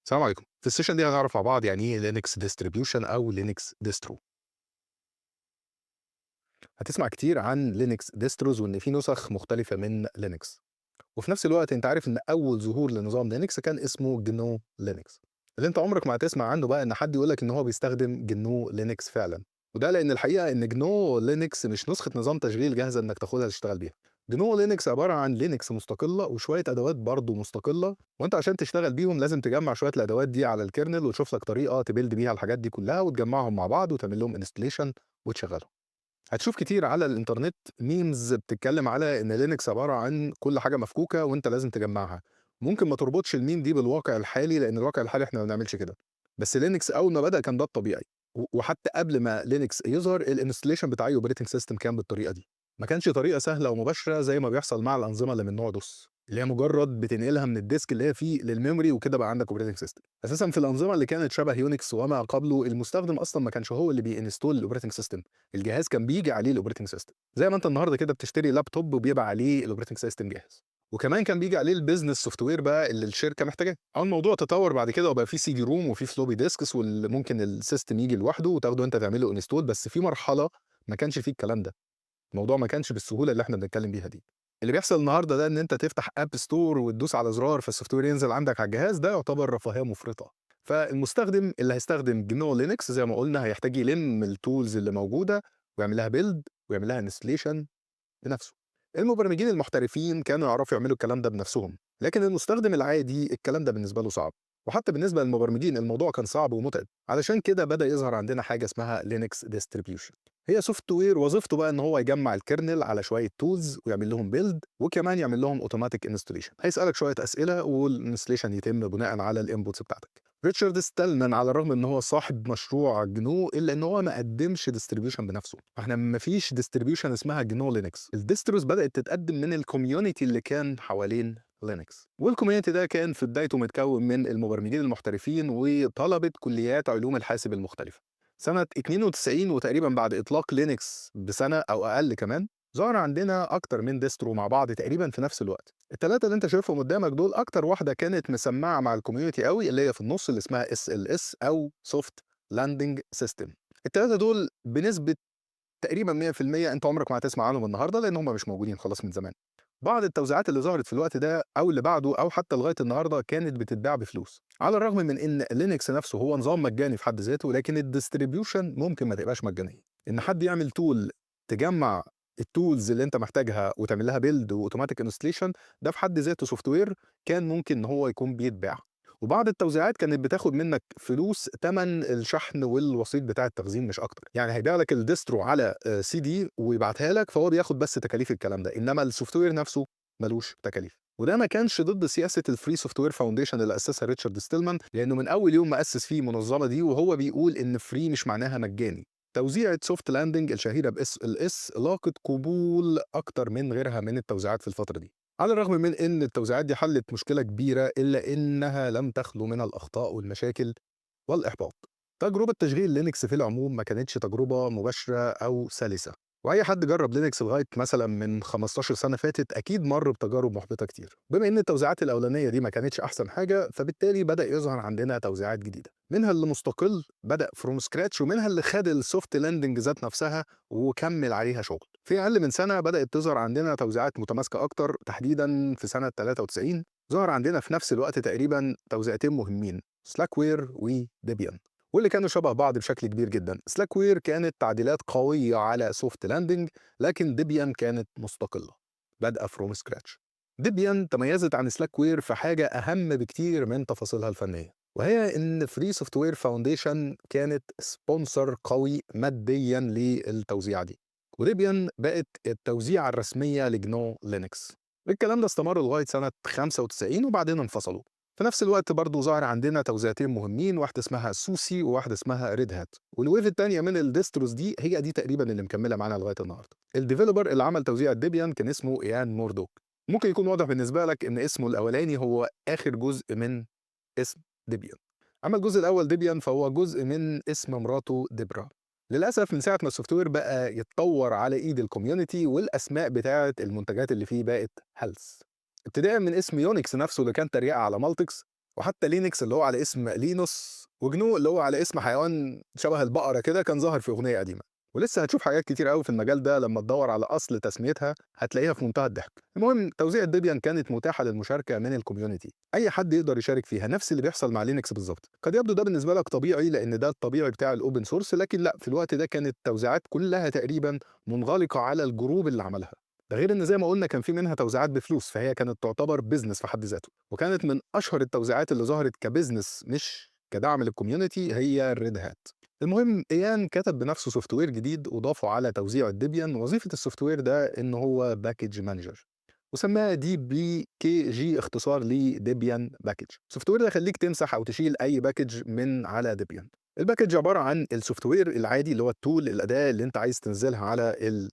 السلام عليكم. في ال session دي هنعرف مع بعض يعني ايه Linux distribution او Linux distro. هتسمع كتير عن Linux distros وان في نسخ مختلفة من Linux، وفي نفس الوقت انت عارف ان اول ظهور لنظام Linux كان اسمه GNU Linux. اللي انت عمرك ما هتسمع عنه بقى ان حد يقول لك ان هو بيستخدم GNU Linux فعلا، وده لان الحقيقة ان GNU Linux مش نسخه نظام تشغيل جاهزة انك تاخدها تشتغل بيها. GNU Linux عبارة عن Linux مستقلة وشوية ادوات برضه مستقله، وانت عشان تشتغل بيهم لازم تجمع شوية الادوات دي على ال kernel وتشوف لك طريقه ت build بيها الحاجات دي كلها وتجمعهم مع بعض وتعمل لهم installation وتشغلهم. هتشوف كتير على الانترنت memes بتتكلم على ان Linux عبارة عن كل حاجة مفكوكه وانت لازم تجمعها. ممكن ما تربطش الميم دي بالواقع الحالي، لان الواقع الحالي احنا ما بنعملش كده، بس Linux اول ما بدا كان ده الطبيعي، وحتى قبل ما Linux يظهر ال installation بتاع اي operating system كان بالطريقة دي. ما كانش طريقه سهلة ومباشرة زي ما بيحصل مع الانظمة اللي من نوع DOS، اللي هي مجرد بتنقلها من ال disk اللي هي فيه لل memory وكده بقى عندك operating system. اساسا في الانظمة اللي كانت شبه Unix وما قبله، المستخدم اصلا ما كانش هو اللي بي install ال operating system، الجهاز كان بيجي عليه ال operating system، زي ما انت النهارده كده بتشتري لابتوب وبيبقى عليه ال operating system جاهز، وكمان كان بيجي عليه ال business software بقى اللي الشركة محتاجاه. او الموضوع تطور بعد كده وبقى فيه CD-ROM وفي floppy disks، واللي ممكن ال system يجي لوحده وتاخده انت تعمله install، بس في مرحلة ما كانش فيه الكلام ده. الموضوع ما كانش بالسهولة اللي احنا بنتكلم بيها دي. اللي بيحصل النهارده ده ان انت تفتح app store وتدوس على زرار فال software ينزل عندك على الجهاز، ده يعتبر رفاهية مفرطه. فالمستخدم اللي هيستخدم GNU Linux زي ما قلنا هيحتاج يلم ال tools اللي موجودة ويعمل لها build ويعمل لها installation بنفسه. المبرمجين المحترفين كانوا يعرفوا يعملوا الكلام ده بنفسهم، لكن المستخدم العادي الكلام ده بالنسبة له صعب، وحتى بالنسبة للمبرمجين الموضوع كان صعب ومتعب. علشان كده بدا يظهر عندنا حاجة اسمها Linux distribution. هي software وظيفته بقى ان هو يجمع ال kernel على شوية tools ويعمل لهم build وكمان يعمل لهم automatic installation. هيسالك شوية اسئلة وال installation يتم بناء على ال inputs بتاعتك. ريتشارد ستالمان على الرغم ان هو صاحب مشروع GNU الا ان هو ما قدمش distribution بنفسه. احنا ما فيش distribution اسمها GNU Linux. ال distros بدات تتقدم من ال community اللي كان حوالين Linux، وال community ده كان في بدايته متكون من المبرمجين المحترفين وطلبه كليات علوم الحاسب المختلفة. سنة 92 وتقريبا بعد إطلاق Linux بسنة أو أقل كمان، ظهر عندنا أكتر من distro مع بعض تقريبا في نفس الوقت. الثلاثة اللي أنت شايفهم قدامك دول أكتر واحدة كانت مسمعة مع ال community قوي اللي هي في النص اللي اسمها SLS أو Soft Landing System. الثلاثة دول بنسبة تقريبا 100% أنت عمرك ما هتسمع عنهم النهارده لأن هم مش موجودين خلاص من زمان. بعض التوزيعات اللي ظهرت في الوقت ده او اللي بعده او حتى لغاية النهارده كانت بتتباع بفلوس، على الرغم من ان Linux نفسه هو نظام مجاني في حد ذاته، لكن ال distribution ممكن ما تبقاش مجانيه. ان حد يعمل tool تجمع ال tools اللي انت محتاجها وتعمل لها build و automatic installation، ده في حد ذاته software كان ممكن ان هو يكون بيتباع. وبعض التوزيعات كانت بتاخد منك فلوس تمن الشحن والوسيط بتاع التخزين مش اكتر، يعني هيبيع لك ال distro على سي دي ويبعتها لك، فهو بياخد بس تكاليف الكلام ده، انما ال software نفسه ملوش تكاليف. وده ما كانش ضد سياسة ال Free Software Foundation اللي اسسها ريتشارد ستيلمان، لانه من اول يوم ما اسس فيه المنظمة دي وهو بيقول ان free مش معناها مجاني. توزيعة Softlanding الشهيرة ب SLS لاقت قبول اكتر من غيرها من التوزيعات في الفترة دي. على الرغم من ان التوزيعات دي حلت مشكلة كبيرة الا انها لم تخلو من الاخطاء والمشاكل والاحباط. تجربه تشغيل Linux في العموم ما كانتش تجربه مباشرة او سلسه، واي حد جرب Linux لغاية مثلا من 15 سنة فاتت اكيد مر بتجارب محبطة كتير. بما ان التوزيعات الاولانية دي ما كانتش احسن حاجه، فبالتالي بدا يظهر عندنا توزيعات جديدة، منها اللي مستقل بدا from scratch، ومنها اللي خد ال Softlanding ذات نفسها وكمل عليها شغل. في اقل من سنة بدات تظهر عندنا توزيعات متماسكة اكتر. تحديدا في سنة 93 ظهر عندنا في نفس الوقت تقريبا توزيعتين مهمين، Slackware و Debian، واللي كانوا شبه بعض بشكل كبير جدا. Slackware كانت تعديلات قوية على Softlanding، لكن Debian كانت مستقلة بادئة from scratch. Debian تميزت عن Slackware في حاجة أهم بكتير من تفاصيلها الفنية، وهي إن Free Software Foundation كانت sponsor قوي ماديا للتوزيعة دي، و Debian بقت التوزيعة الرسمية ل GNU Linux. الكلام ده استمر لغاية سنة 95 وبعدين انفصلوا. في نفس الوقت برضو ظهر عندنا توزيعتين مهمين، واحدة اسمها SUSE وواحدة اسمها Red Hat. وال wave الثانية من ال distros دي هي دي تقريبا اللي مكملة معانا لغاية النهارده. ال developer اللي عمل توزيع Debian كان اسمه ايان موردوك. ممكن يكون واضح بالنسبة لك ان اسمه الاولاني هو اخر جزء من اسم Debian. اما الجزء الاول Debian فهو جزء من اسم مراته ديبرا. للاسف من ساعة ما ال software بقى يتطور على ايد ال community والاسماء بتاعه المنتجات اللي فيه بقت هلس، ابتداء من اسم Unix نفسه اللي كان تريقه على Multics، وحتى Linux اللي هو على اسم لينوس، و GNU اللي هو على اسم حيوان شبه البقرة كده كان ظاهر في أغنية قديمة. ولسه هتشوف حاجات كتير قوي في المجال ده، لما تدور على اصل تسميتها هتلاقيها في منتهى الضحك. المهم توزيع Debian كانت متاحة للمشاركة من ال community، اي حد يقدر يشارك فيها، نفس اللي بيحصل مع Linux بالظبط. قد يبدو ده بالنسبة لك طبيعي لان ده الطبيعي بتاع ال open source، لكن لا، في الوقت ده كانت التوزيعات كلها تقريبا منغلقه على ال group اللي عملها. ده غير ان زي ما قلنا كان في منها توزيعات بفلوس، فهي كانت تعتبر business في حد ذاته. وكانت من اشهر التوزيعات اللي ظهرت ك business مش كدعم لل community هي ال Red Hat. المهم ايان كتب بنفسه software جديد وضافه على توزيع ال Debian. وظيفة ال software ده ان هو package manager، وسماه dpkg اختصار ل Debian package. ال software ده يخليك تمسح او تشيل اي package من على Debian. ال package عبارة عن ال software العادي اللي هو ال tool، الاداة اللي انت عايز تنزلها على ال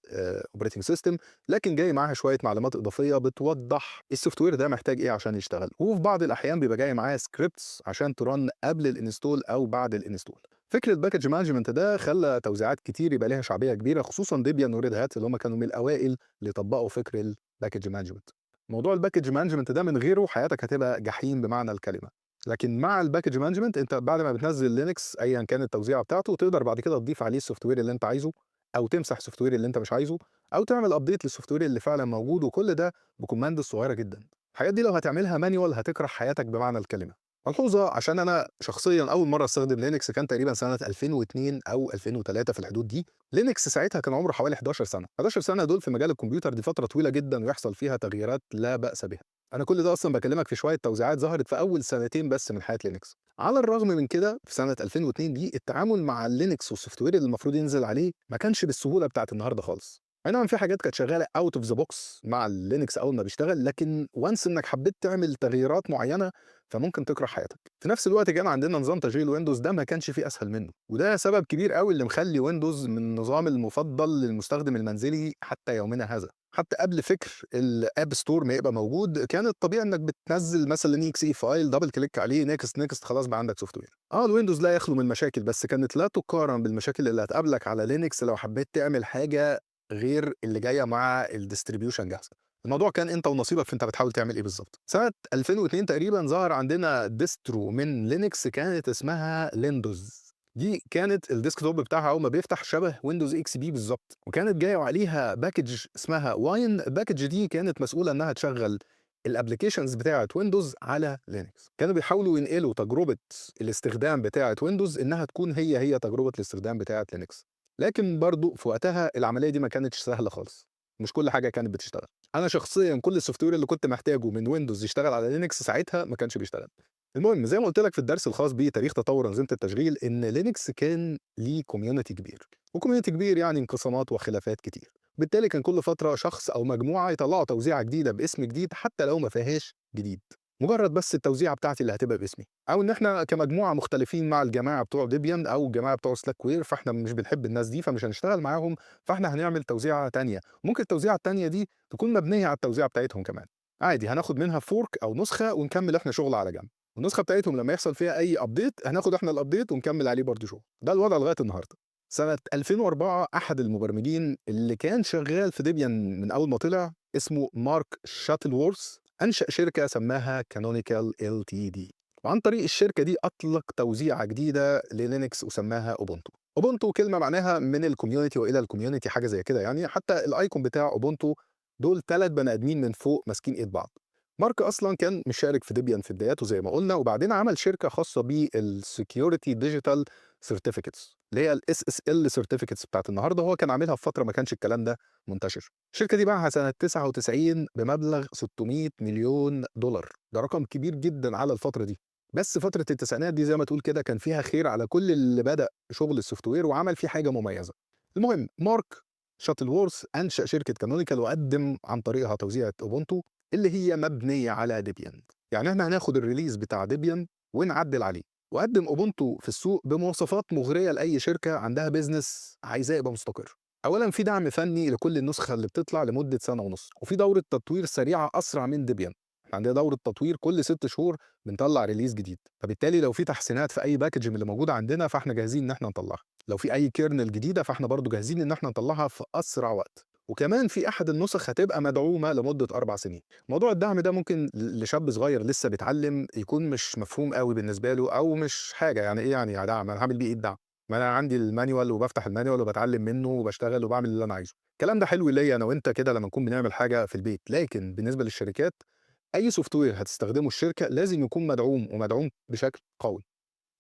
operating system، لكن جاي معاها شوية معلومات اضافية بتوضح ال software ده محتاج ايه عشان يشتغل. وفي بعض الاحيان بيبقى جاي معاه scripts عشان ت run قبل ال install او بعد ال install. فكرة package management ده خلى توزيعات كتير يبقى ليها شعبية كبيره، خصوصا Debian و Red Hat اللي هم كانوا من الاوائل اللي طبقوا فكر ال package management. موضوع ال package management ده من غيره حياتك هتبقى جحيم بمعنى الكلمه، لكن مع ال package management انت بعد ما بتنزل Linux ايا كانت التوزيعه بتاعته، تقدر بعد كده تضيف عليه ال software اللي انت عايزه، او تمسح ال software اللي انت مش عايزه، او تعمل update لل software اللي فعلا موجود، وكل ده ب command صغيرة جدا. الحاجات دي لو هتعملها manual هتكره حياتك بمعنى الكلمة. ملحوظة، عشان انا شخصيا اول مرة استخدم Linux كان تقريبا سنة 2002 او 2003 في الحدود دي. Linux ساعتها كان عمره حوالي 11 سنة. 11 سنة دول في مجال الكمبيوتر دي فترة طويلة جدا ويحصل فيها تغييرات لا باس بها. انا كل ده اصلا بكلمك في شوية توزيعات ظهرت في اول سنتين بس من حياة Linux. على الرغم من كده في سنة 2002 دي التعامل مع ال Linux وال software اللي المفروض ينزل عليه ما كانش بالسهولة بتاعت النهارده خالص. اي نعم في حاجات كانت شغالة out of the box مع ال Linux اول ما بيشتغل، لكن once انك حبيت تعمل تغييرات معينة فممكن تكره حياتك. في نفس الوقت كان عندنا نظام تشغيل Windows ده ما كانش فيه اسهل منه، وده سبب كبير قوي اللي مخلي Windows من النظام المفضل للمستخدم المنزلي حتى يومنا هذا. حتى قبل فكر ال app store ما يبقى موجود، كان الطبيعي انك بتنزل مثلا EXE file، double click عليه، next next، خلاص بقى عندك software. ال Windows لا يخلو من مشاكل، بس كانت لا تقارن بالمشاكل اللي هتقابلك على Linux لو حبيت تعمل حاجة غير اللي جاية مع ال distribution جاهزة. الموضوع كان انت ونصيبك في انت بتحاول تعمل ايه بالظبط. سنة 2002 تقريبا ظهر عندنا distro من Linux كانت اسمها LinDoz. دي كانت ال desktop بتاعها اول ما بيفتح شبه Windows XP بالظبط، وكانت جاية وعليها package اسمها Wine. ال package دي كانت مسؤولة انها تشغل ال applications بتاعه Windows على Linux. كانوا بيحاولوا ينقلوا تجربه الاستخدام بتاعه Windows انها تكون هي هي تجربه الاستخدام بتاعه Linux، لكن برضو في وقتها العملية دي ما كانتش سهلة خالص، مش كل حاجة كانت بتشتغل. انا شخصيا كل ال software اللي كنت محتاجه من Windows يشتغل على Linux ساعتها ما كانش بيشتغل. المهم زي ما قلت لك في الدرس الخاص بتاريخ تطور انظمة التشغيل ان Linux كان ليه community كبير، و community كبير يعني انقسامات وخلافات كتير. بالتالي كان كل فترة شخص او مجموعة يطلعوا توزيعه جديدة باسم جديد حتى لو ما فيهاش جديد، مجرد بس التوزيعه بتاعتي اللي هتبقى باسمي، او ان احنا كمجموعة مختلفين مع الجماعة بتوع Debian او الجماعة بتوع Slackware، فاحنا مش بنحب الناس دي فمش هنشتغل معاهم، فاحنا هنعمل توزيعه تانية. ممكن التوزيعه التانية دي تكون مبنية على التوزيعه بتاعتهم كمان، عادي هناخد منها fork او نسخه ونكمل احنا شغل على جنب. والنسخة بتاعتهم لما يحصل فيها اي update هناخد احنا ال update ونكمل عليه برضه شغل. ده الوضع لغاية النهارده. سنة 2004 احد المبرمجين اللي كان شغال في Debian من اول ما طلع اسمه مارك شاتلورث انشا شركة سماها Canonical Ltd، وعن طريق الشركة دي اطلق توزيعه جديدة ل Linux وسماها Ubuntu. Ubuntu كلمة معناها من ال community والى ال community، حاجة زي كده يعني. حتى ال icon بتاع Ubuntu دول 3 بني ادمين من فوق ماسكين ايد بعض. مارك اصلا كان مشارك في Debian في بداياته زي ما قلنا، وبعدين عمل شركة خاصة بال security digital certificates اللي هي ال SSL certificates بتاعت النهارده. هو كان عاملها في فترة ما كانش الكلام ده منتشر. الشركة دي باعها سنة 99 بمبلغ 600 مليون دولار، ده رقم كبير جدا على الفترة دي. بس فترة التسعينات دي زي ما تقول كده كان فيها خير على كل اللي بدا شغل ال software وعمل فيه حاجة مميزة. المهم مارك شاتلورث انشا شركة Canonical وقدم عن طريقها توزيعه Ubuntu اللي هي مبنية على Debian. يعني احنا هناخد ال release بتاع Debian ونعدل عليه، وقدم Ubuntu في السوق بمواصفات مغرية لاي شركة عندها business عايزاه يبقى مستقر. اولا في دعم فني لكل النسخة اللي بتطلع لمدة 1.5 سنة، وفي دوره تطوير سريعة اسرع من Debian. احنا عندنا دوره تطوير كل 6 شهور بنطلع release جديد، فبالتالي لو في تحسينات في اي package من اللي موجودة عندنا فاحنا جاهزين ان احنا نطلعها. لو في اي kernel جديدة فاحنا برضو جاهزين ان احنا نطلعها في اسرع وقت. وكمان في أحد النسخ هتبقى مدعومة لمدة 4 سنين. موضوع الدعم ده ممكن لشاب صغير لسه بيتعلم يكون مش مفهوم أوي بالنسبة له أو مش حاجة، يعني إيه يعني دعم؟ أنا هاعمل بيه إيه الدعم؟ ما أنا عندي ال manual وبافتح ال manual وباتعلم منه وباشتغل وباعمل اللي أنا عايزه. الكلام ده حلو ليّا أنا وأنت كده لمّا نكون بنعمل حاجة في البيت، لكن بالنسبة للشركات أي software هتستخدمه الشركة لازم يكون مدعوم ومدعوم بشكل قوي،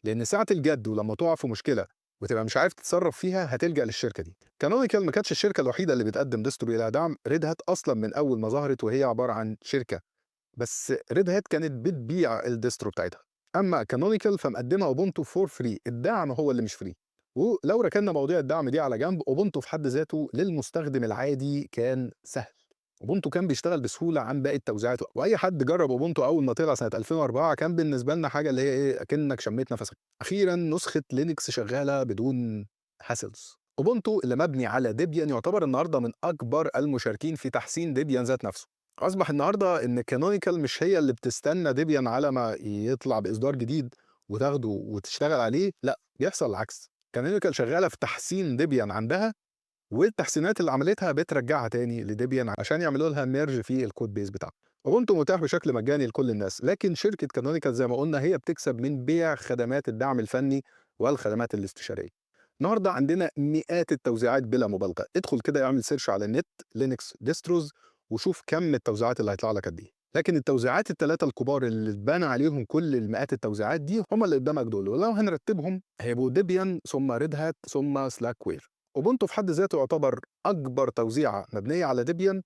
لأن ساعة الجد ولما تقع في مشكلة وتبقى مش عارف تتصرف فيها هتلجأ للشركة دي. Canonical ما كانتش الشركة الوحيدة اللي بتقدم distro ليها دعم، Red Hat أصلا من أول ما ظهرت وهي عبارة عن شركة، بس Red Hat كانت بتبيع ال distro بتاعتها. أما Canonical فمقدمة Ubuntu for free، الدعم هو اللي مش free. ولو ركننا مواضيع الدعم دي على جنب، Ubuntu في حد ذاته للمستخدم العادي كان سهل. Ubuntu كان بيشتغل بسهولة عن باقي التوزيعات، وأي حد جرب Ubuntu أول ما طلع سنة 2004 كان بالنسبة لنا حاجة اللي هي إيه، أكنك شميت نفسك. أخيرا نسخة Linux شغالة بدون hassles. Ubuntu اللي مبني على Debian يعتبر النهارده من أكبر المشاركين في تحسين Debian ذات نفسه. أصبح النهارده إن Canonical مش هي اللي بتستنى Debian على ما يطلع بإصدار جديد وتاخده وتشتغل عليه، لا، بيحصل العكس. Canonical شغالة في تحسين Debian عندها، والتحسينات اللي عملتها بترجعها تاني ل Debian عشان يعملوا لها merge في ال code base بتاعها. Ubuntu متاح بشكل مجاني لكل الناس، لكن شركة Canonical زي ما قلنا هي بتكسب من بيع خدمات الدعم الفني والخدمات الاستشارية. النهارده عندنا مئات التوزيعات بلا مبالغة، ادخل كده اعمل search على النت Linux distros وشوف كم التوزيعات اللي هيطلع لك قد ايه. لكن التوزيعات الثلاثة الكبار اللي اتبنى عليهم كل المئات التوزيعات دي هم اللي قدامك دول، ولو هنرتبهم هيبقوا Debian ثم Red Hat ثم Slackware. Ubuntu في حد ذاته يعتبر اكبر توزيعه مبنية على Debian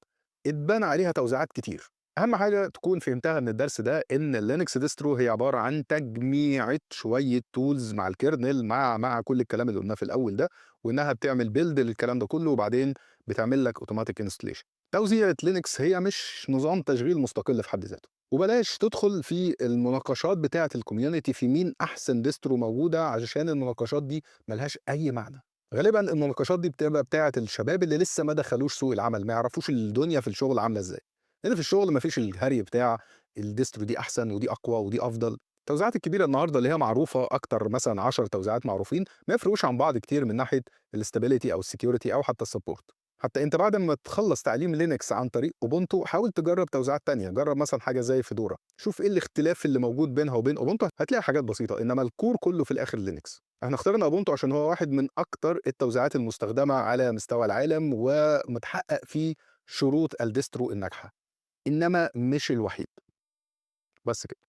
اتبنى عليها توزيعات كتير. اهم حاجة تكون فهمتها من الدرس ده ان ال Linux distro هي عبارة عن تجميعة شوية tools مع ال kernel مع كل الكلام اللي قلناه في الاول ده، وانها بتعمل build للكلام ده كله وبعدين بتعمل لك automatic installation. توزيعة Linux هي مش نظام تشغيل مستقل في حد ذاته، وبلاش تدخل في المناقشات بتاعه ال community في مين احسن distro موجودة، عشان المناقشات دي ملهاش اي معنى. غالبا المناقشات دي بتبقى بتاعه الشباب اللي لسه ما دخلوش سوق العمل، ما يعرفوش الدنيا في الشغل عامله ازاي. لان في الشغل ما فيش الهري بتاع ال distro دي احسن ودي اقوى ودي افضل. التوزيعات الكبيرة النهارده اللي هي معروفة اكتر مثلا 10 توزيعات معروفين ما يفرقوش عن بعض كتير من ناحية ال stability او ال security او حتى ال support. حتى انت بعد ما تخلص تعليم Linux عن طريق Ubuntu حاول تجرب توزيعات تانية، جرب مثلا حاجة زي Fedora، شوف ايه الاختلاف اللي موجود بينها وبين Ubuntu، هتلاقي حاجات بسيطة، انما ال core كله في الاخر Linux. احنا اخترنا Ubuntu عشان هو واحد من اكتر التوزيعات المستخدمة على مستوى العالم ومتحقق فيه شروط ال distro الناجحة، انما مش الوحيد. بس كده.